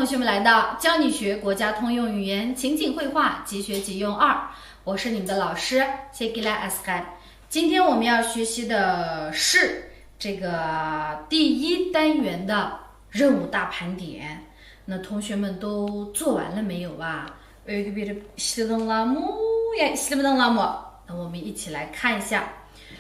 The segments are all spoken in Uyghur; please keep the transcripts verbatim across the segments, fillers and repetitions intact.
同学们来到教你学国家通用语言情景会话即学即用二，我是你们的老师谢吉拉阿斯汗。今天我们要学习的是这个第一单元的任务大盘点。那同学们都做完了没有啊？ ئۆيگە بېرىپ ئىشلىدىڭلارمۇ يا ئىشلىمىدىڭلارمۇ؟ 那我们一起来看一下。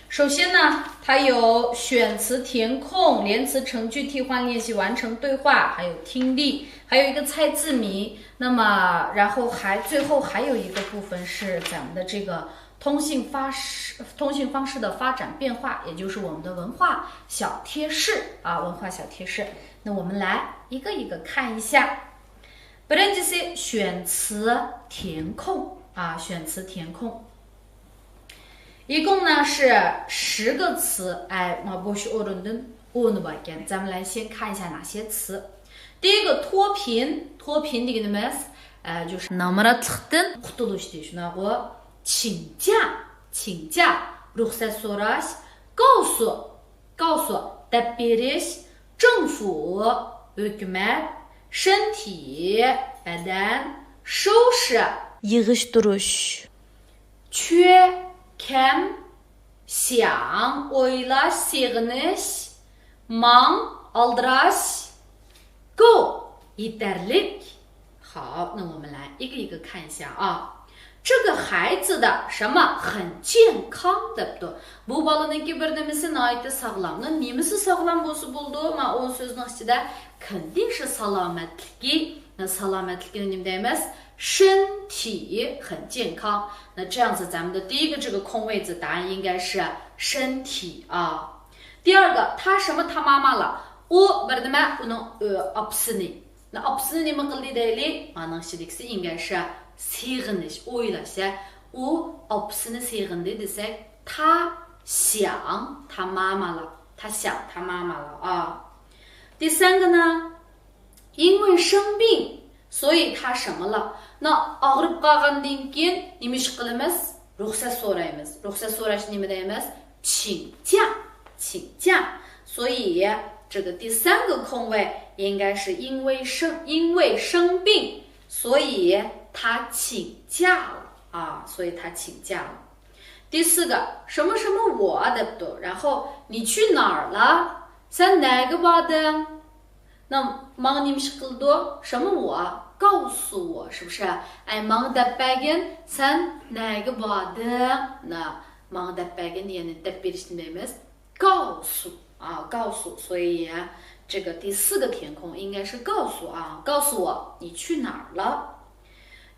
首先呢，它有选词填空、连词成句替换练习、完成对话，还有听力，还有一个猜字谜。那么，然后还最后还有一个部分是咱们的这个通信发式、通信方式的发展变化，也就是我们的文化小贴士啊，文化小贴士。那我们来一个一个看一下。 بىرىنچىسى، 选词填空 啊，选词填空。一共呢是十个词，哎，ما بوش ئورۇندىن ئونى باركەن. 咱们来先看一下哪些词。第一个脱贫，脱贫 دېگىنىمىز، ئە، 就是 نامراتلىقتىن قۇتۇلۇش دېيىش، شۇنداققۇ؟ 请假، 请假، رۇخسەت سوراش، 告诉, 告诉, دەپ بېرىش، 政府, ھۆكۈمەت, 身体, بەدەن, 收拾, يىغىشتۇرۇش, 缺, كەم, 想, ئويلاش, سېغىنىش, 忙, ئالدىراش, 够, يېتەرلىك. 好，那我们来一个一个看一下啊。 这个孩子的什么很健康 دەپتۇ. بۇ بالىنىڭكى بىر نېمىسى ناھايىتى ساغلام. نېمىسى ساغلام بولسا بولىدۇ؟ ما ئۇ سۆزنىڭ ئىچىدە 肯定是 سالامەتلىكى. سالامەتلىكىنى نېمە دەيمىز؟ 身体很健康. 那这样子，咱们的第一个这个空位子答案应该是身体啊。第二个，他什么他妈妈了？ ئۇ بىر نېمە، ئۇنىڭ ئاپىسىنى. ئاپىسىنى نېمە قىلدى دەيلى؟ مانىڭ ئىچىدىكىسى ئىنگەشە سېغىنىش، ئويلاش. ئۇ ئاپىسىنى سېغىندى دېسەك، 他想他妈妈了. 他想他妈妈了啊。 第三个呢，因为生病，所以他什么了？ ئاغرىپ قالغاندىن كېيىن نېمە ئىش قىلىمىز؟ رۇخسەت سورايمىز. رۇخسەت سوراش نېمە دەيمىز؟ 请假，请假。所以这个第三个空位应该是因为生，因为生病，所以他请假了啊，所以他请假了。 第四个，什么什么我 دەپتۇ. 然后你去哪儿了؟ سەن نەگە باردىڭ؟ 那 ماڭا نېمە ئىش قىلدى؟ 什么我؟ 告诉我，是不是？ ئەي، ماڭا دەپ بەرگىن، سەن نەگە باردىڭ؟ 那 ماڭا دەپ بەرگىن دېگەننى دەپ بېرىشنى دەيمىز. 告诉啊，告诉。所以这个第四个填空应该是告诉啊，告诉我你去哪儿了。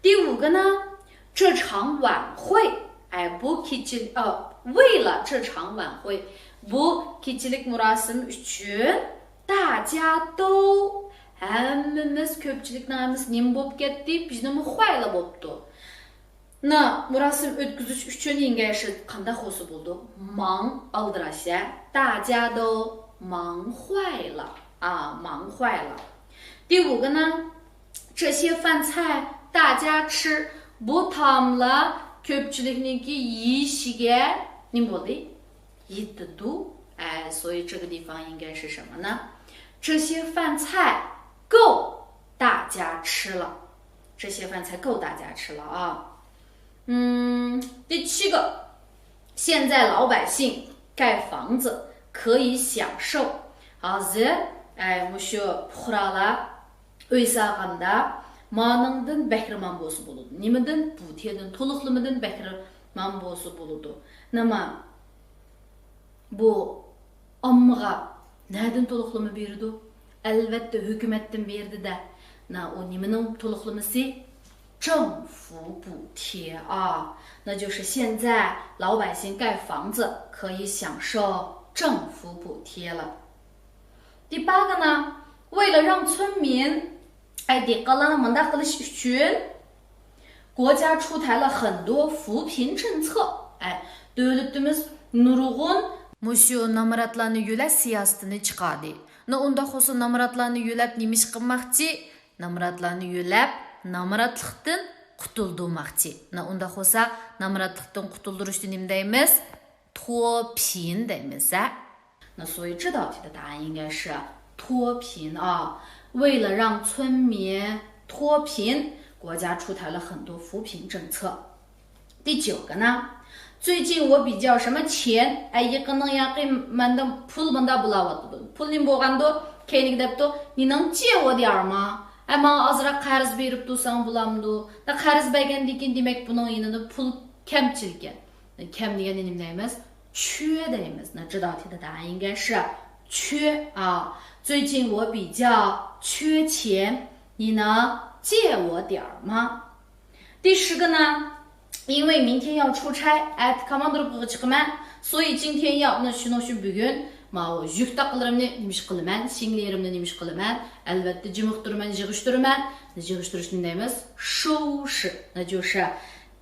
第五个呢，这场晚会，哎， بۇ كېچىلىك، 为了这场晚会، بۇ كېچىلىك مۇراسىم ئۈچۈن، 大家都، ھەممىمىز، كۆپچىلىكنىڭ ھەممىسى نېمە بولۇپ كەتتى؟ بىزنىڭ خۇايلا بوپتۇ. 那 مۇراسىم ئۆتكۈزۈش ئۈچۈن ئىنگەشە قانداق بولسا بولىدۇ؟ 忙، ئالدىراش. 大家都忙坏了啊，忙坏了。 第五个呢，这些饭菜大家吃， بۇ تائاملار كۆپچىلىكنىڭكى يېيىشىگە نېمە بولدى؟ يېتىدۇ. 哎，所以这个地方应该是什么呢？这些饭菜够大家吃了，这些饭菜够大家吃了啊。嗯，第七个，现在老百姓盖房子可以享受。 ھازىر، ئەي، مۇشۇ پۇقرالار ئۆي سالغاندا مانىڭدىن بەھرىمەن بولسا بولىدۇ. نېمىدىن؟ بۇتيېدىن، تولۇقلىمىدىن بەھرىمەن بولسا بولىدۇ. نېمە؟ بۇ ئاممىغا نەدىن تولۇقلىما بېرىدۇ؟ ئەلۋەتتە، ھۆكۈمەتتىن بېرىدۇ-دە. 那 ئۇ نېمىنىڭ تولۇقلىمىسى؟ 政府补贴啊。 那就是现在老百姓盖房子可以享受政府补贴了。 第八个呢，为了让村民 ئەي، دېھقانلارنى مۇنداق قىلىش ئۈچۈن 国家出台了很多扶贫政策. ئەي، دۆلىتىمىز نۇرغۇن مۇشۇ نامراتلارنى يۆلەش سىياسىتىنى چىقاردى. 那 ئۇنداق بولسا نامراتلارنى يۆلەپ نېمە ئىش قىلماقچى؟ نامراتلارنى يۆلەپ نامراتلىقتىن قۇتۇلدۇرماقچى. 那 ئۇنداق بولسا نامراتلىقتىن قۇتۇلدۇرۇشنى نېمە دەيمىز؟ 脱贫 دەيمىز ھە. 那所以这道题的答案应该是脱贫啊。为了让村民脱贫，国家出台了很多扶贫政策。第九个呢，最近我比较什么钱？哎，يېقىننىڭ ياقى مەندىن پۇل مۇنداق بولاۋاتىدۇ. پۇل نېمە بولغاندۇ؟ كەينىگە دەپتۇ، 你能借我点儿吗؟ ئە، ماڭا ئازراق قەرز بېرىپ تۇرساڭ بولامدۇ؟ دا قەرز بەرگەندىن كېيىن، دېمەك، بۇنىڭ يېنىدا پۇل كەمچىل ئىكەن. كەم دېگەننى نېمە دەيمىز؟ 缺 دەيمىز. 那这道题的答案应该是 缺 啊。最近我比较缺钱，你能借我点儿吗？第十个呢，因为明天要出差，ئەتە كوماندىروپكىغا چىقىمەن. 所以今天要، 那 شۇنىڭ ئۈچۈن بۈگۈن ماۋۇ يۈك تاقىلىرىمنى نېمە ئىش قىلىمەن، 行李لىرىمنى نېمە ئىش قىلىمەن؟ ئەلۋەتتە جىمىقتۇرىمەن، يىغىشتۇرىمەن. يىغىشتۇرۇشنى دەيمىز 收拾. 那就是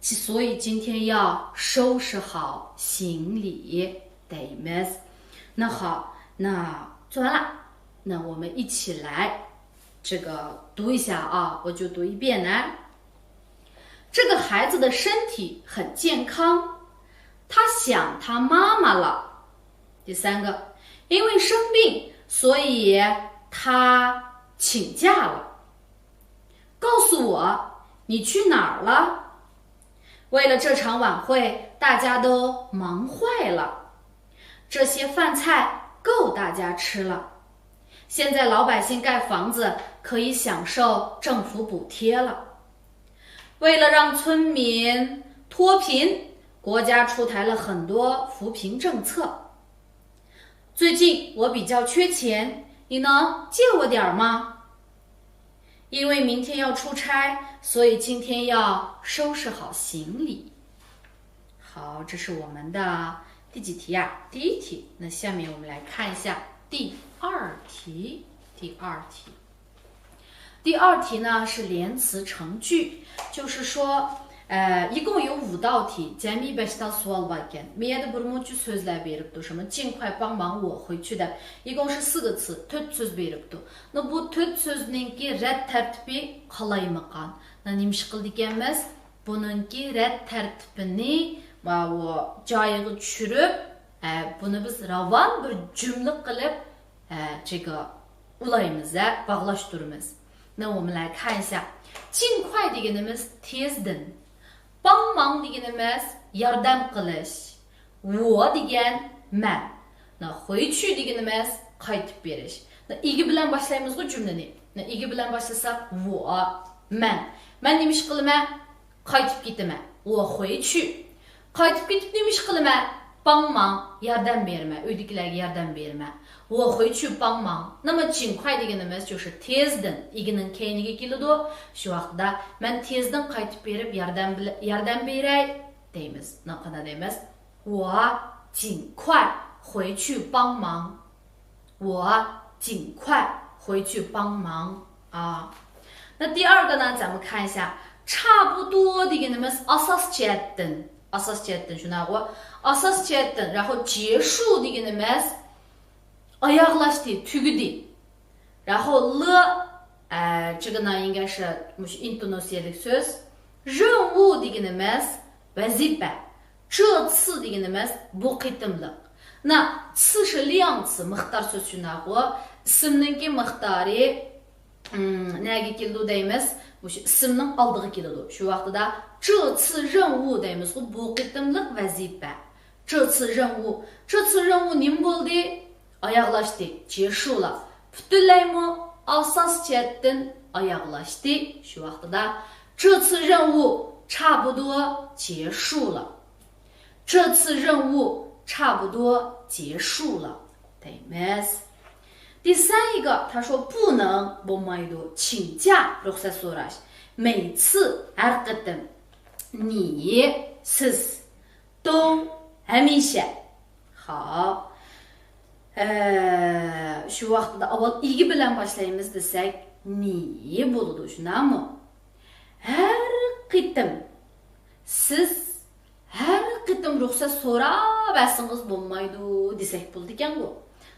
所以今天要收拾好行李 دەيمىز. 那好，那做完了，那我们一起来这个读一下啊，我就读一遍来。这个孩子的身体很健康，他想他妈妈了。第三个，因为生病，所以他请假了。告诉我，你去哪儿了？为了这场晚会，大家都忙坏了。这些饭菜够大家吃了。现在老百姓盖房子可以享受政府补贴了。为了让村民脱贫，国家出台了很多扶贫政策。最近我比较缺钱，你能借我点儿吗？因为明天要出差，所以今天要收拾好行李。好，这是我们的第几题呀？第一题。那下面我们来看一下第二题。第二题。第二题呢是连词成句，就是说，呃，一共有五道题， جەمئىي بەش تال سوئال بار ئىكەن. 这个 بىر مۇنچە سۆزلەر بېرىپتۇ، 什么尽快帮忙我回去 دەپ. 一共是四个词، تۆت سۆز بېرىپتۇ. 那 بۇ تۆت سۆزنىڭكى رەت تەرتىپى قالايمىقان. 那 نېمە ئىش قىلىدىكەنمىز؟ بۇنىڭكى رەت تەرتىپىنى ماۋۇ جايىغا چۈشۈرۈپ، ئە، بۇنى بىز راۋان بىر جۈملە قىلىپ، ئە، 这个 ئۇلايمىز، ئە، باغلاشتۇرىمىز. 那我们来看一下، 尽快 دېگىنىمىز تېزدىن، 帮忙 دېگىنىمىز ياردەم قىلىش، 我 دېگەن مەن، 那 回去 دېگىنىمىز قايتىپ بېرىش. 那 ئىگە بىلەن باشلايمىزغۇ جۈملىنى. 那 ئىگە بىلەن باشلىساق، 我، مەن. مەن نېمە ئىش قىلىمەن؟ قايتىپ كېتىمەن. 我回去. قايتىپ كېتىپ نېمە ئىش قىلىمەن؟ 帮忙، ياردەم بېرىمەن، ئۆيدىكىلەرگە ياردەم بېرىمەن. 我回去帮忙. 那么 尽快 دېگىنىمىز 就是 تېزدىن، ئىگىنىڭ كەينىگە كېلىدۇ. شۇ ۋاقىتتا مەن تېزدىن قايتىپ بېرىپ ياردەم بىلە-، ياردەم بېرەي دەيمىز. 那 قانداق دەيمىز؟ 我尽快回去帮忙. 我尽快回去帮忙啊。那第二个呢，咱们看一下， 差不多 دېگىنىمىز ئاساس جەھەتتىن، ئاساس جەھەتتىن شۇنداقغۇ؟ ئاساس جەھەتتىن، 然后 结束 دېگىنىمىز ئاياغلاشتى، تۈگىدى. 然后 了، ئە، 这个呢应该是 مۇشۇ ئىنتوناتسىيەلىك سۆز. 任务 دېگىنىمىز ۋەزىپە. 这次 دېگىنىمىز بۇ قېتىملىق. 那 次 是量词، مىقدار سۆز شۇنداقغۇ؟ ئىسىمنىڭكى مىقدارى، ئىم، نەگە كېلىدۇ دەيمىز؟ مۇشۇ ئىسىمنىڭ ئالدىغا كېلىدۇ. شۇ ۋاقتىدا 这次任务 دەيمىزغۇ، بۇ قېتىملىق ۋەزىپە. 这次任务، 这次任务 نېمە بولدى؟ ئاياغلاشتى، 结束了. پۈتۈنلەيمۇ؟ ئاساس جەھەتتىن ئاياغلاشتى. شۇ ۋاقتىدا 这次任务差不多结束了. 这次任务差不多结束了 دەيمىز. 第三一个，他说不能، بولمايدۇ. 请假، رۇخسەت سوراش. 每次، ھەر قېتىم. 你، سىز. 都، ھەمىشە. خاپ. ئە، شۇ ۋاقتىدا ئاۋۋال ئىگە بىلەن باشلايمىز دېسەك، 你 بولىدۇ، شۇنداقمۇ؟ ھەر قېتىم سىز ھەر قېتىم رۇخسەت سوراۋەرسىڭىز بولمايدۇ دېسەك بولىدىكەنغۇ.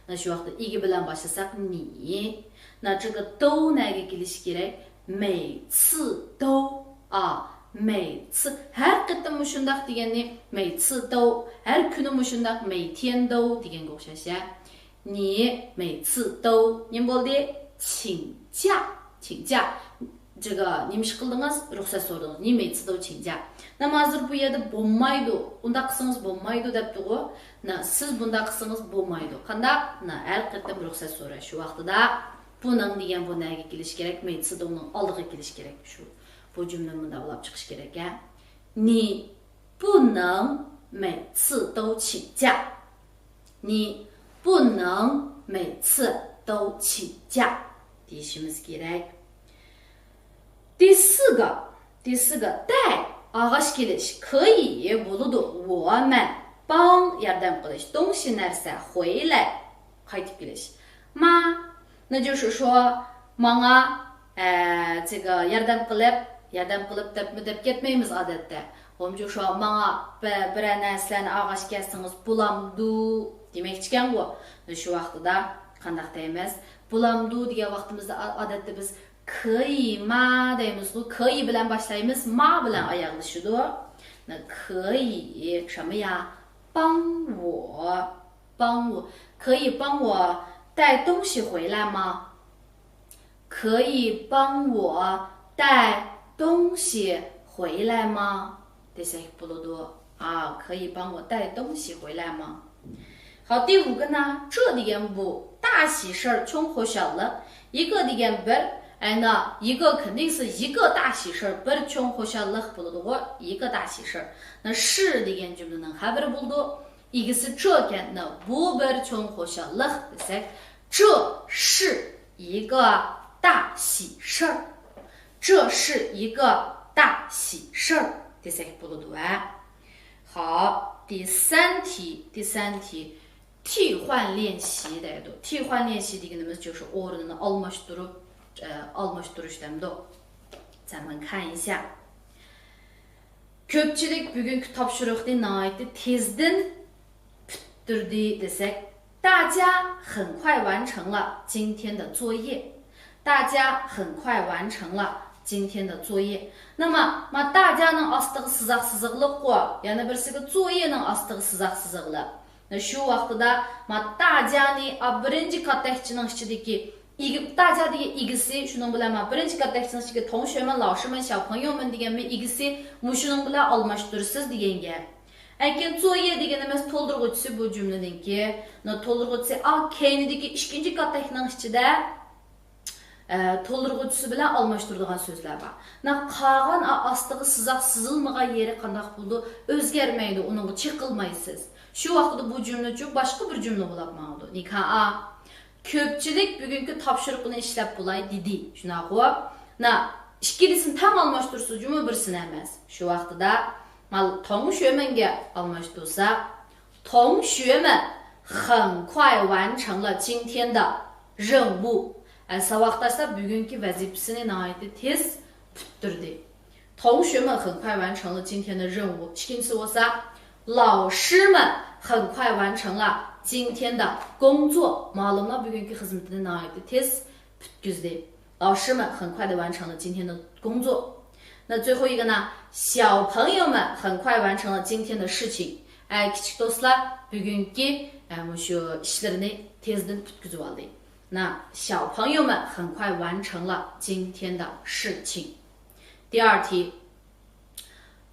那 شۇ ۋاقىتتا ئىگە بىلەن باشلىساق، 你. 那这个都 نەگە كېلىشى كېرەك؟ 每次都. ئا، 每次. ھەر قېتىم مۇشۇنداق دېگەننى 每次都. ھەر كۈنى مۇشۇنداق 每天都 دېگەنگە ئوخشاش، ھە. 你每次都. نېمە بولدى؟ 请假، 请假. 这个 نېمە ئىش قىلدىڭىز؟ رۇخسەت سورىدىڭىز. 你每次都请假. 那么 ھازىر بۇ يەردە بولمايدۇ، ئۇنداق قىلسىڭىز بولمايدۇ دەپتىغۇ. 那 سىز بۇنداق قىلسىڭىز بولمايدۇ. قانداق؟ 那 ھەر قېتىم رۇخسەت سوراش. شۇ ۋاقتىدا 不能 دېگەن بۇ نەگە كېلىشى كېرەك؟ 每次都 نىڭ ئالدىغا كېلىشى كېرەك. شۇ، بۇ جۈملىنى مۇنداق بۇلاپ چىقىش كېرەك، ھە؟ 你不能每次都请假. 你不能每次都请假. دېيىشىمىز كېرەك. 第四个، 第四个، 带 ئاغاش كېلىش. 可以 بولىدۇ. 我们 帮 ياردەم قىلىش. 东西 نەرسە. 回来 قايتىپ كېلىش. 吗 那就是说 ماڭا، ئە، 这个 ياردەم قىلىپ، ياردەم قىلىپ دەپمۇ دەپ كەتمەيمىز ئادەتتە. 我们就说 ماڭا بە-، بىرەر نەرسىلەرنى ئاغاش كەلسىڭىز بولامدۇ دېمەكچىكەنغۇ. شۇ ۋاقتىدا قانداق دەيمىز؟ بولامدۇ دېگەن ۋاقتىمىزدا ئا-، ئادەتتە بىز 可以吗 دەيمىزغۇ. 可以 بىلەن باشلايمىز، 吗 بىلەن ئاياغلىشىدۇ. 那 可以 什么呀؟ 帮我， 帮我， 可以帮我带东西回来吗？ 可以帮我带东西回来吗？ دېسەك بولىدۇ. 啊，可以帮我带东西回来吗？ 好，第五个呢，这 دېگەن بۇ 大喜事儿، چوڭ خۇشاللىق. 一个 دېگەن بىر، ئەنە 一个 肯定是一个大喜事儿، بىر چوڭ خۇشاللىق بولىدىغۇ، 一个大喜事儿. 那是 دېگەن جۈملىنىڭ خەۋىرى بولىدۇ. ئىگىسى 这 ئىكەن، 那 بۇ بىر چوڭ خۇشاللىق دېسەك، 这是一个大喜事儿. 这是一个大喜事儿 دېسەك بولىدۇ ھە. 好，第三题، 第三题، 替换练习 دەيدۇ. 替换练习 دېگىنىمىز 就是 ئورنىنى ئالماشتۇرۇپ، ئە، ئالماشتۇرۇش دەمدۇ. 咱们看一下. كۆپچىلىك بۈگۈنكى تاپشۇرۇقنى ناھايىتى تېزدىن پۈتتۈردى دېسەك، 大家很快完成了今天的作业. 大家很快完成了今天的作业. 那么 ما 大家 نىڭ ئاستىغا سىزىق سىزىقلىق قوي، يەنە بىرسىگە 作业 نىڭ ئاستىغا سىزىق سىزىقلىق. شۇ ۋاقتىدا ما 大家 نى، ئا، بىرىنچى كاتتەكچىنىڭ ئىچىدىكى ئىگە-، 大家 دېگەن ئىگىسى، شۇنىڭ بىلەن ما بىرىنچى كاتتەكچىنىڭ ئىچىدىكى 同学们، 老师们، 小朋友们 دېگەنمۇ ئىگىسى، مۇشۇنىڭ بىلەن ئالماشتۇرىسىز دېگەن گەپ. ئەكىن 作业 دېگىنىمىز تولدۇرغۇچىسى بۇ جۈملىنىڭكى. 那 تولدۇرغۇچىسى، ئا، كەينىدىكى ئىككىنچى كاتتەكنىڭ ئىچىدە، ئە، تولدۇرغۇچىسى بىلەن ئالماشتۇرىدىغان سۆزلەر بار. 那 قالغان، ئا، ئاستىغا سىزىق سىزىلمىغان يېرى قانداق بولىدۇ؟ ئۆزگەرمەيدۇ، ئۇنىڭغا چېقىلمايسىز. شۇ ۋاقىتتا بۇ جۈملىچۇ باشقا بىر جۈملە بولاپ ماڭىدۇ. 你看啊. كۆپچىلىك بۈگۈنكى تاپشۇرۇقنى ئىشلەپ بولاي دېدى. شۇنداققۇ؟ 那 ئىككىلىسىنى تەڭ ئالماشتۇرسىز جۇمۇ، بىرسىنى ئەمەس. شۇ ۋاقتىدا ما 同学们 گە ئالماشتۇرساق، 同学们很快完成了今天的任务. ئە، ساۋاقداشلار بۈگۈنكى ۋەزىپىسىنى ناھايىتى تېز پۈتتۈردى. 同学们很快完成了今天的任务. ئىككىنچىسى بولسا، 老师们很快完成了今天的工作. مۇئەللىملەر بۈگۈنكى خىزمىتىنى ناھايىتى تېز پۈتكۈزدى. 老师们很快地完成了今天的工作. 那最后一个呢，小朋友们很快完成了今天的事情. ئە، كىچىك دوستلار بۈگۈنكى، ئە، مۇشۇ ئىشلىرىنى تېزدىن پۈتكۈزۈۋالدى. 那小朋友们很快完成了今天的事情. 第二题，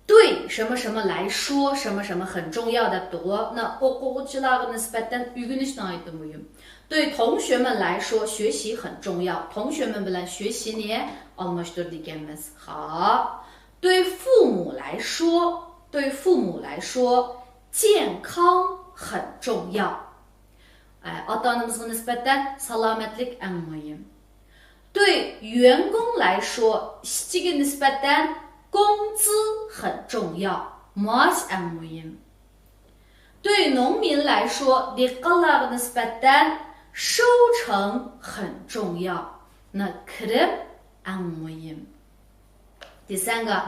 对什么什么来说，什么什么很重要 دەپتىغۇ. 那 ئوقۇغۇچىلارغا نىسبەتەن ئۆگىنىش ناھايىتى مۇھىم. 对同学们来说，学习很重要. 同学们 بىلەن 学习نى ئالماشتۇرىدىكەنمىز. 好. 对父母来说，对父母来说，健康很重要. ئاتا-ئانىمىزغا نىسبەتەن سالامەتلىك ئەڭ مۇھىم. 对员工来说، ئىشچىگە نىسبەتەن 工资很重要، مائاش ئەڭ مۇھىم. 对农民来说، دېھقانلارغا نىسبەتەن 收成很重要، 那 كىرىم ئەڭ مۇھىم. 第三个，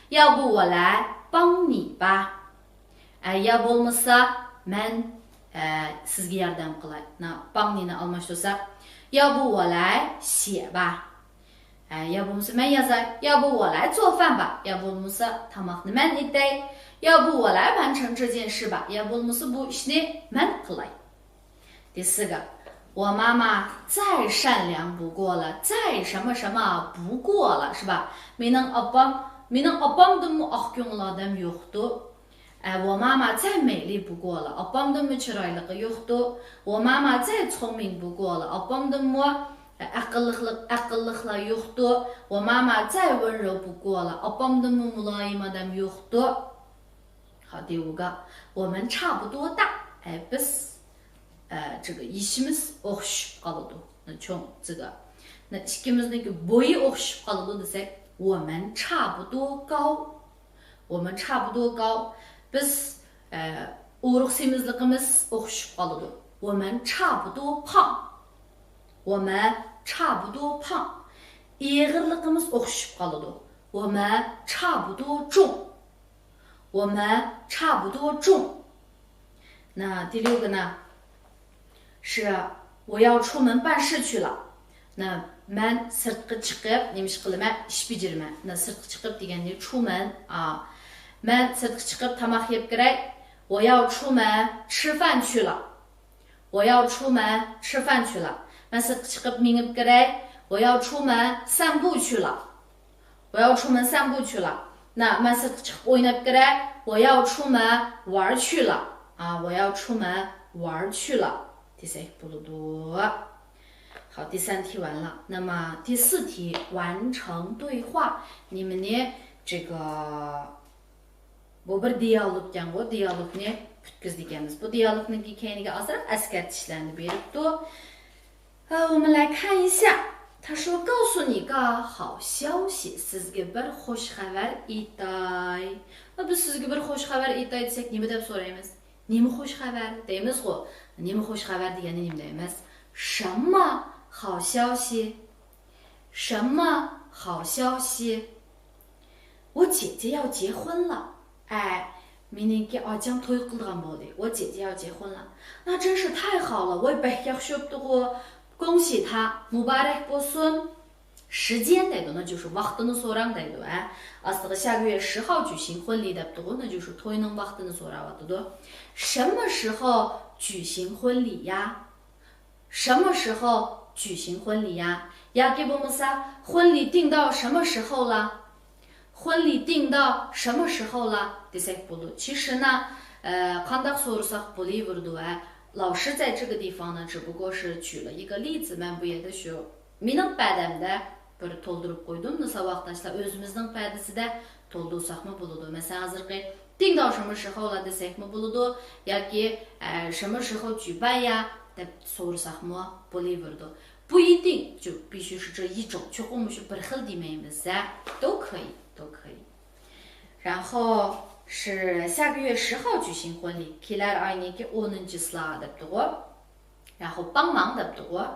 要不我来帮你吧. ئە، يا بولمىسا مەن، ئە، سىزگە ياردەم قىلاي. 那 帮你 نى ئالماشتۇرساق، 要不我来写吧. ئە، يا بولمىسا مەن يازاي. 要不我来做饭吧. يا بولمىسا تاماقنى مەن ئېتەي. 要不我来完成这件事吧. يا بولمىسا بۇ ئىشنى مەن قىلاي. 第四个，我妈妈再善良不过了，再什么什么不过了，是吧？ مېنىڭ ئاپام، مېنىڭ ئاپامدىنمۇ ئاق كۆڭۈل ئادەم يوقتۇ. ئە، 我妈妈再美丽不过了، ئاپامدىنمۇ چىرايلىقى يوقتۇ. 我妈妈再聪明不过了، ئاپامدىنمۇ ئەقىللىقلىق، ئەقىللىقلار يوقتۇ. 我妈妈再温柔不过了، ئاپامدىنمۇ مۇلايىم ئادەم يوقتۇ. 好，第五个， 我们差不多大. ئە، بىز، ئە، 这个 يېشىمىز ئوخشىشىپ قالىدۇ. 那 چوڭ 这个، 那 ئىككىمىزنىڭكى بويى ئوخشىشىپ قالىدۇ دېسەك، 我们差不多高. 我们差不多高. بىز، ئە، ئورۇق سېمىزلىقىمىز ئوخشىشىپ قالىدۇ. 我们差不多胖. 我们差不多胖. ئېغىرلىقىمىز ئوخشىشىپ قالىدۇ. 我们差不多重. 我们差不多重. 那第六个呢，是我要出门办事去了. 那 مەن سىرتقا چىقىپ، نېمە ئىش قىلىمەن؟ ئىش بېجىرىمەن. 那 سىرتقا چىقىپ دېگەننى 出门. ئا، مەن سىرتقا چىقىپ تاماق يەپ كىرەي. 我要出门吃饭去了. 我要出门吃饭去了. مەن سىرتقا چىقىپ مېڭىپ كىرەي. 我要出门散步去了. 我要出门散步去了. 那 مەن سىرتقا چىقىپ ئويناپ كىرەي. 我要出门玩儿去了. 啊，我要出门玩儿去了 دېسەك بولىدۇ. 好，第三题完了。那么第四题，完成对话。 نېمىنى؟ 这个 بۇ بىر دىيالوگكەنغۇ، دىيالوگنى پۈتكۈزىدىكەنمىز. بۇ دىيالوگنىڭكى كەينىگە ئازراق ئەسكەرتىشلەرنى بېرىپتۇ. 呃，我们来看一下。 他说： 告诉你个好消息. سىزگە بىر خوش خەۋەر ئېيتاي. بىز سىزگە بىر خوش خەۋەر ئېيتاي دېسەك، نېمە دەپ سورايمىز؟ نېمە خوش خەۋەر دەيمىزغۇ؟ نېمە خوش خەۋەر دېگەندە نېمە دەيمىز؟ 什么好消息؟ 什么好消息？ 我姐姐要结婚了. ئە، مېنىڭكى ئاچام توي قىلىدىغان بولدى. 我姐姐要结婚了. 那真是太好了. ۋاي، بەك ياخشى بوپتىغۇ. 恭喜她. مۇبارەك بولسۇن. 时间 دەيدۇ. 那就是 ۋاقتىنى سوراڭ دەيدۇ، ھە. ئاستىغا 下个月十号举行婚礼 دەپتىغۇ. 那就是 توينىڭ ۋاقتىنى سوراۋاتىدۇ. 什么时候举行婚礼呀؟ 什么时候举行婚礼呀？ ياكى بولمىسا، 婚礼定到什么时候了؟ 婚礼定到什么时候了 دېسەك بولىدۇ. 其实呢، ئە، قانداق سورىساق بولۇۋېرىدۇ، ھە. 老师在这个地方呢，只不过是举了一个例子. مەن بۇ يەردە شۇ مېنىڭ پەدەمدە بىر تولدۇرۇپ قويدۇم. 那 ساۋاقداشلار، ئۆزىمىزنىڭ پەدىسىدە تولدۇرساقمۇ بولىدۇ. مەسىلەن، ھازىرقى 定到什么时候了 دېسەكمۇ بولىدۇ ياكى، ئە، 什么时候举办呀 دەپ سورىساقمۇ بولۇۋېرىدۇ. 不一定就必须是这一种، چوقۇم مۇشۇ بىر خىل دېمەيمىز، ھە. 都可以، 都可以. 然后是 下个月十号举行婚礼. كېلەر ئاينىڭكى ئونىنچىسىلا دەپتىغۇ. 然后帮忙 دەپتىغۇ.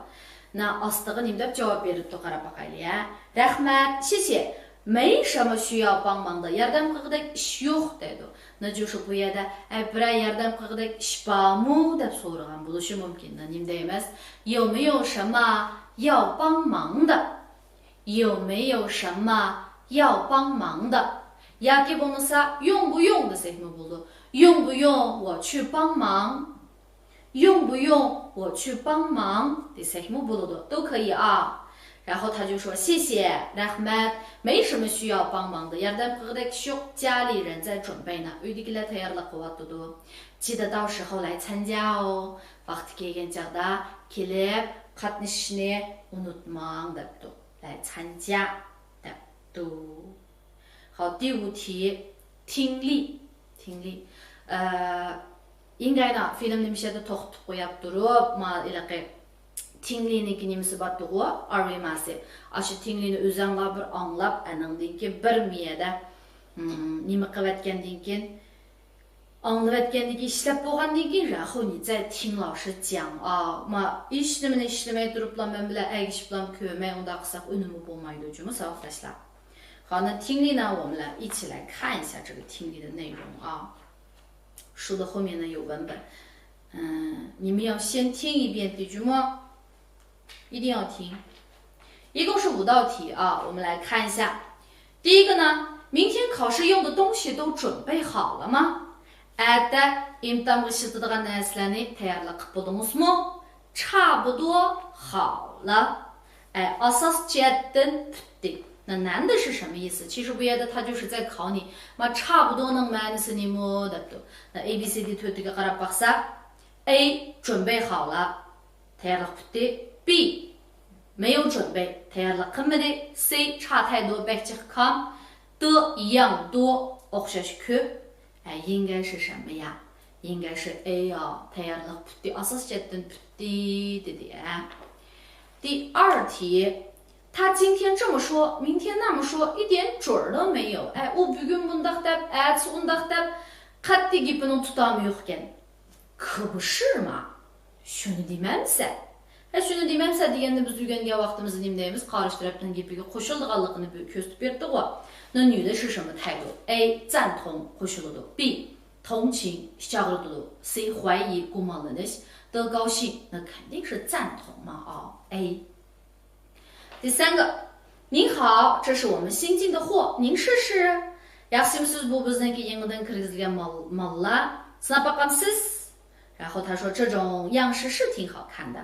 那 ئاستىغا نېمە دەپ جاۋاب بېرىپتۇ، قاراپ باقايلى، ھە. رەھمەت، 谢谢. 没什么需要帮忙的. ياردەم قىلغۇدەك ئىش يوق دەيدۇ. 那就是 بۇ يەردە، ئەي، بىرەر ياردەم قىلغۇدەك ئىش بارمۇ دەپ سورىغان بولۇشى مۇمكىن. 那 نېمە دەيمىز؟ 有没有什么要帮忙的؟ 有没有什么要帮忙的？ ياكى بولمىسا 用不用 دېسەكمۇ بولىدۇ. 用不用我去帮忙؟ 用不用我去帮忙 دېسەكمۇ بولىدۇ. 都可以啊. 然后他就说谢谢, رەھمەت, 没什么需要帮忙的, ياردەم قىلغۇدەك ئىش يوق, 家里人在准备呢, ئۆيدىكىلەر تەييارلىق قىلىۋاتىدۇ. 记得到时候来参加哦, ۋاقتى كەلگەن چاغدا كېلىپ قاتنىشىشنى ئۇنتۇماڭ دەپتۇ. 来参加 دەپتۇ. 好，第五题，听力，听力. ئە، ئىنگاينا فىلىمنى مۇشۇ يەردە توختىتىپ قويۇپ تۇرۇپ، ما ھېلىقى 听力نىڭكى نېمىسى بارتتىغۇ، ئارۋىماسى. ئاشۇ 听力نى ئۆزەڭلار بىر ئاڭلاپ، ئەنىڭدىن كېيىن بىر مۇ يەردە، ھىم، نېمە قىلىۋەتكەندىن كېيىن، ئاڭلىۋەتكەندىن كېيىن، ئىشلەپ بولغاندىن كېيىن، 然后你再听老师讲啊. ما ھېچنېمىنى ئىشلىمەي تۇرۇپلا، مەن بىلەن ئەگىشىپلا كۆرمەي، ئۇنداق قىلساق ئۈنۈمى بولمايدۇ جۇمۇ ساۋاقداشلار. 好，那听力呢，我们来一起来看一下这个听力的内容啊。书的后面呢有文本，嗯，你们要先听一遍的 جۇمۇ. 一定要听。一共是五道题啊，我们来看一下。第一个呢，明天考试用的东西都准备好了吗？ ئەتە ئىمتىھانغا ئىشلىتىدىغان نەرسىلەرنى تەييارلىق قىلىپ بولدىڭىزمۇ؟ 差不多好了. ئە، ئاساس جەھەتتىن پۈتتى. 那难的是什么意思？其实 بۇ يەردە 它就是在考你. 那差不多 نىڭ مەنىسى نېمە دەپتۇ. 那 A B C D تۆتىگە قاراپ باقساق، A 准备好了. تەييارلىق پۈتتى. B 没有准备. تەييارلىق قىلمىدى. C 差太多. بەك جىق كام. D 一样多. ئوخشاش كۆپ. 哎，应该是什么呀？应该是 A 呀. تەييارلىق پۈتتى. ئاساس جەھەتتىن پۈتتى دېدى. 第二题，他今天这么说，明天那么说，一点准儿都没有. ئە، ئۇ بۈگۈن بۇنداق دەپ، ئەتىسى ئۇنداق دەپ، قەتئىي گېپىنىڭ تۇتامى يوق ئىكەن. 可不是嘛. شۇنى دېمەمسە. ھە، شۇنى دېمەمسە دېگەندە بىز ئۆگەنگەن ۋاقتىمىزدا نېمە دەيمىز؟ قارشى تەرەپنىڭ گېپىگە قوشۇلىدىغانلىقىنى بۆ-، كۆرسىتىپ بېرىپتىغۇ. 那女的是什么态度？A 赞同 قوشۇلىدۇ. B 同情 ئىچ ئاغرىتىدۇ. C 怀疑 گۇمانلىنىش. D 高兴 那肯定是赞同嘛啊。A 第三个，您好，这是我们新进的货，您试试。 ياخشىمۇسىز، بۇ بىزنىڭكى يېڭىدىن كىرگۈزۈلگەن مال، ماللار. سىناپ باقامسىز؟ 然后他说这种样式是挺好看的.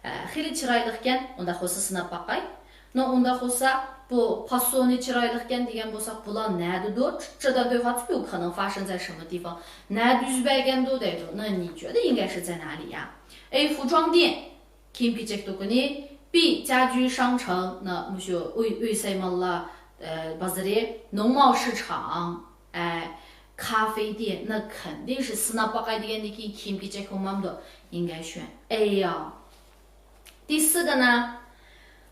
ئە، خېلى چىرايلىقكەن، ئۇنداق بولسا سىناپ باقاي. 那 ئۇنداق بولسا بۇ پاسونى چىرايلىقكەن دېگەن بولساق، بۇلار نەدىدۇ؟ 这段对话最有可能发生在什么地方؟ نەدە يۈز بەرگەندۇ دەيدۇ. 那你觉得应该是在哪里呀？A 服装店. كىيىم-كېچەك دۇكىنى. B 家居商城. 那 مۇشۇ ئۆي، ئۆي سايمانلار، ئە، بازىرى. 农贸市场. ئە، 咖啡店. 那肯定是 سىناپ باقاي دېگەندىن كېيىن كىيىم-كېچەك بولمامدۇ؟ 应该选 A 呀. 第四个呢，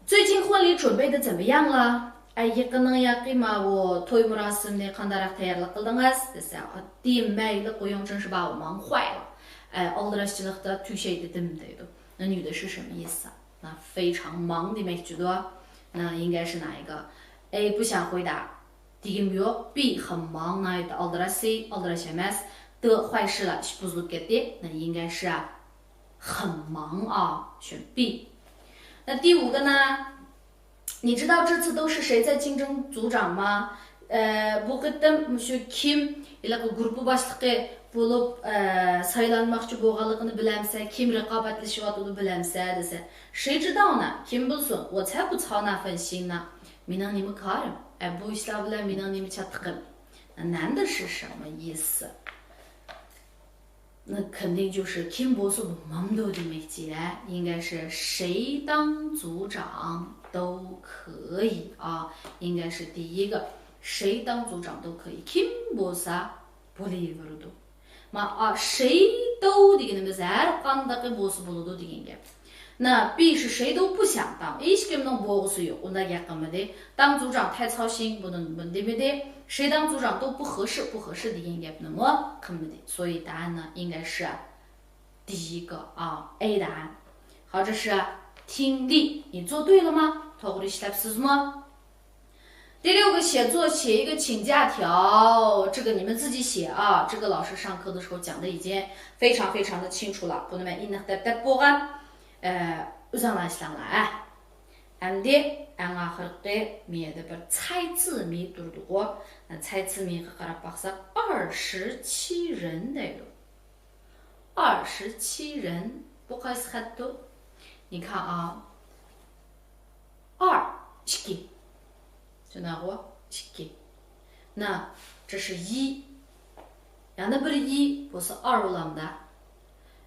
最近婚礼准备得怎么样了？ ئە، يېقىننىڭ ياقى ماۋۇ توي مۇراسىمىنى قانداقراق تەييارلىق قىلدىڭىز دېسە، 订美的 قويۇڭ چىن شىباۋۇ 忙坏了. ئە، ئالدىراشچىلىقتا تۈگىشەي دېدىم دەيدۇ. 那女的是什么意思啊？ 那非常忙 دېمەكچىدۇ. 那应该是哪一个？A 不想回答. دېگۈم يوق. B 很忙 ناھايىتى ئالدىراش. C ئالدىراش ئەمەس. D 坏事了 ئىش بۇزۇلۇپ كەتتى. 那应该是 很忙啊. 选 B. 那第五个呢？ 你知道这次都是谁在竞争组长吗？ ئە، بۇ قېتىم مۇشۇ كىم ھېلىقى گۇرۇپپا باشلىقى بولۇپ، ئە، سايلانماقچى بولغانلىقىنى بىلەمسە؟ كىم رىقابەتلىشىۋاتىدۇ بىلەمسە دېسە، 谁知道呢？ كىم بىلسۇن؟ 我才不操那份心呢. مېنىڭ نېمە كارىم؟ ئە، بۇ ئىشلار بىلەن مېنىڭ نېمە چاتىقىم؟ 难的是什么意思？ 那肯定就是 كىم بولسا بولمامدۇ دېمەكچى ھە. 应该是谁当组长都可以啊. 应该是第一个 谁当组长都可以. كىم بولسا بولۇۋېرىدۇ. ما، ئا، 谁都 دېگىنىمىز ھەر قاندىقى بولسا بولىدۇ دېگەن گەپ. 那 B 是谁都不想当. ھېچكىمنىڭ بولغۇسى يوق. ئۇنداق گەپ قىلمىدى. 当组长太操心. بۇنى، بۇنى دېمىدى. 谁当组长都不合适، 不合适 دېگەن گەپنىمۇ قىلمىدى. 所以答案呢，应该是第一个啊，A 答案. 好，这是听力，你做对了吗？ توغرا ئىشلەپسىزمۇ؟ 第六个写作，写一个请假条，这个你们自己写啊。这个老师上课的时候讲的已经非常非常的清楚了。 بۇنى مەن ئېنىق دەپ دەپ بولغان. ئە، ئۆزۈڭلار ئىشلەڭلار ھە. ئەمدى ئەڭ ئاخىرقى مېيەدە بىر 猜字谜 تۇرىدىغۇ. 那 猜字谜 غا قاراپ باقساق، 二十七人 دەيدۇ. 二十七人. بۇ قايسى خەتتۇ؟ 你看啊. 二، ئىككى. شۇنداقغۇ؟ ئىككى. 那这是一. يەنە بىر 一 بولسا 二 بولامدا.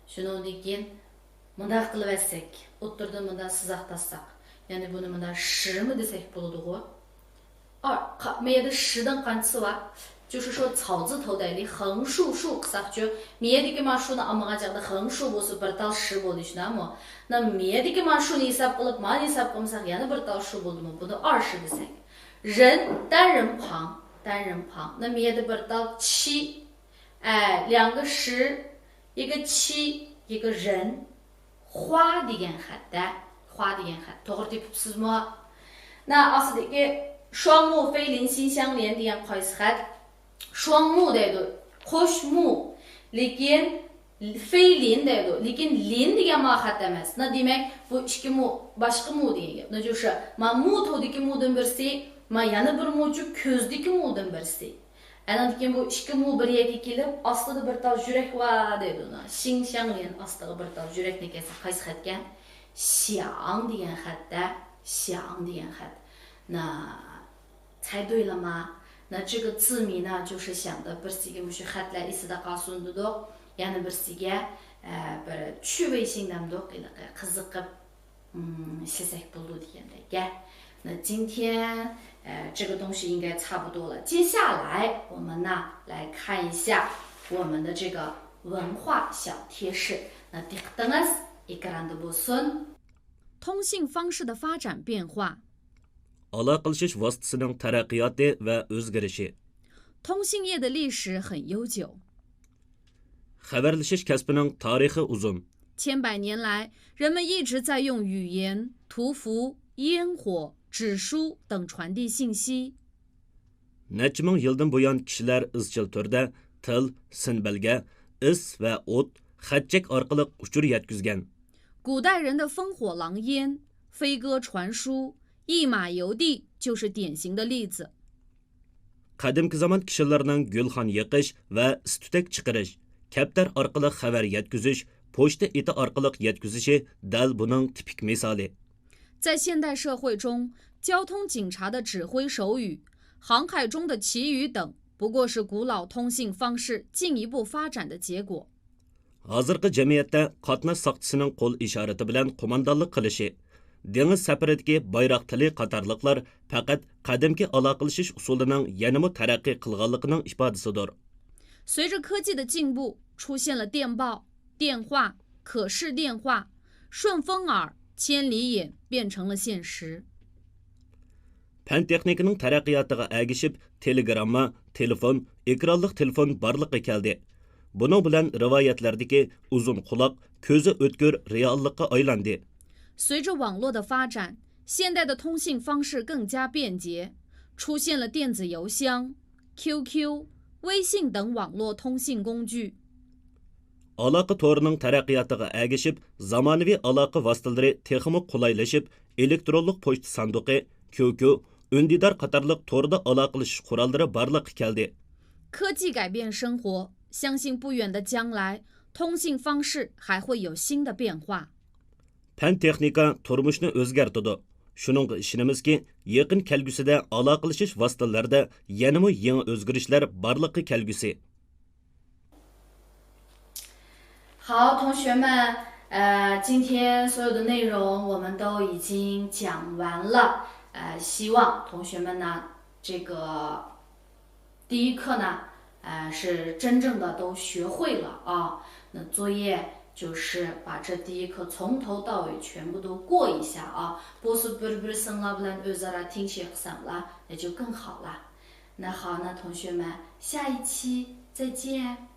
شۇنىڭدىن كېيىن مۇنداق قىلىۋەتسەك، ئوتتۇرىدىن مۇنداق سىزىق تارتساق، يەنى بۇنى مۇنداق 十 مۇ دېسەك بولىدىغۇ؟ 二، قا-، مېيەدە 十 دىن قانچىسى بار؟ 就是说草字头 دەيلى، 横竖竖 قىلساقچۇ؟ مېيەدىكى مانا شۇنى ئالمىغان چاغدا 横竖 بولسا بىر تال 十 بولدى، شۇنداقمۇ؟ 那 مېيەدىكى مانا شۇنى ھېساب قىلىپ، مانى ھېساب قىلمىساق، يەنە بىر تال 十 بولدىمۇ؟ بۇنى 二十 دېسەك. 人، 单人旁، 单人旁. 那 مېيەدە بىر تال 七، ئە، 两个十، 一个七، 一个人. 花 دېگەن خەتتە، 花 دېگەن خەت. توغرا تېپىپسىزمۇ؟ 那 ئاستىدىكى 双目非邻心相连 دېگەن قايسى خەت؟ 双目 دەيدۇ، قوش مۇ. لېكىن 非邻 دەيدۇ. لېكىن 邻 دېگەن ما خەت ئەمەس. 那 دېمەك، بۇ ئىككى مۇ، باشقا مۇ دېگەن گەپ. 那就是 ما مۇ توۋدىكى مۇدىن بىرسى، ما يەنە بىر مۇچۇ كۆزدىكى مۇدىن بىرسى. ئاندىن كېيىن بۇ ئىككى مۇ بىر يەرگە كېلىپ، ئاستىدا بىر تال يۈرەك بار دەيدۇ. شىڭ شياڭ ليەن ئاستىغا بىر تال يۈرەكنى كەلسە قايسى خەتكەن؟ شياڭ دېگەن خەتتە، شياڭ دېگەن خەت. 那 猜对了吗？那这个字谜呢，就是想的 بىرسىگە مۇشۇ خەتلەر ئېسىدە قالسۇن دېدۇق. يەنە بىرسىگە، ئە، بىر 趣味性 دەمدۇق، ھېلىقى قىزىقىپ، ئىم، ئىشلىسەك بولىدۇ دېگەندەك گەپ. 那今天，呃，这个东西应该差不多了。接下来我们呢，来看一下我们的这个文化小贴士。那 دىققىتىڭىز ئېكراندا بولسۇن. 通信方式的发展变化。 ئالاقىلىشىش ۋاسىتىسىنىڭ تەرەققىياتى ۋە ئۆزگىرىشى. 通信业的历史很悠久。 خەۋەرلىشىش كەسپىنىڭ تارىخى ئۇزۇن. 千百年来，人们一直在用语言、图符、烟火、纸书等传递信息。 نەچچە مىڭ يىلدىن بۇيان كىشىلەر ئىزچىل تۈردە تىل، سىن بەلگە، ئىس ۋە ئوت، خەت چەك ئارقىلىق ئۇچۇر يەتكۈزگەن. 古代人的烽火狼烟、飞鸽传书、一马邮递就是典型的例子。 قەدىمكى زامان كىشىلىرىنىڭ گۈلخان يېقىش ۋە ئىس-تۈتەك چىقىرىش، كەپتەر ئارقىلىق خەۋەر يەتكۈزۈش، پوچتا ئېتى ئارقىلىق يەتكۈزۈشى دەل بۇنىڭ تىپىك مىسالى. 在现代社会中，交通警察的指挥手语、航海中的旗语等，不过是古老通信方式进一步发展的结果。 ھازىرقى جەمئىيەتتە قاتناش ساقچىسىنىڭ قول ئىشارىتى بىلەن قوماندانلىق قىلىشى، دېڭىز سەپىرىدىكى بايراق تىلى قاتارلىقلار پەقەت قەدىمكى ئالاقىلىشىش ئۇسۇلىنىڭ يەنىمۇ تەرەققىي قىلغانلىقىنىڭ ئىپادىسىدۇر. 随着科技的进步，出现了电报、电话、可视电话，顺风耳、千里眼变成了现实。 پەن تېخنىكىنىڭ تەرەققىياتىغا ئەگىشىپ، تېلېگرامما، تېلېفون، ئېكرانلىق تېلېفون بارلىققا كەلدى. بۇنىڭ بىلەن رىۋايەتلەردىكى ئۇزۇن قۇلاق، كۆزى ئۆتكۈر رېئاللىققا ئايلاندى. 随着网络的发展，现代的通信方式更加便捷，出现了电子邮箱、QQ、微信等网络通信工具。 ئالاقە تورىنىڭ تەرەققىياتىغا ئەگىشىپ، زامانىۋى ئالاقە ۋاسىتىلىرى تېخىمۇ قولايلىشىپ، ئېلېكترونلۇق پوچتا ساندۇقى، كيۇكيۇ، ئۈندىدار قاتارلىق توردا ئالاقىلىشىش قوراللىرى بارلىققا كەلدى. 科技改变生活，相信不远的将来，通信方式还会有新的变化。 پەن تېخنىكا تۇرمۇشنى ئۆزگەرتىدۇ. شۇنىڭغا ئىشىنىمىزكى، يېقىن كەلگۈسىدە ئالاقىلىشىش ۋاسىتىلىرىدە يەنىمۇ يېڭى ئۆزگىرىشلەر بارلىققا كەلگۈسى. 好，同学们，呃，今天所有的内容我们都已经讲完了，呃，希望同学们呢，这个第一课呢，呃，是真正的都学会了啊。那作业就是把这第一课从头到尾全部都过一下啊。بولسا بىر بىرسىڭلار بىلەن ئۆزئارا تىڭشى قىلساڭلار، 那就更好了。那好，那同学们，下一期再见。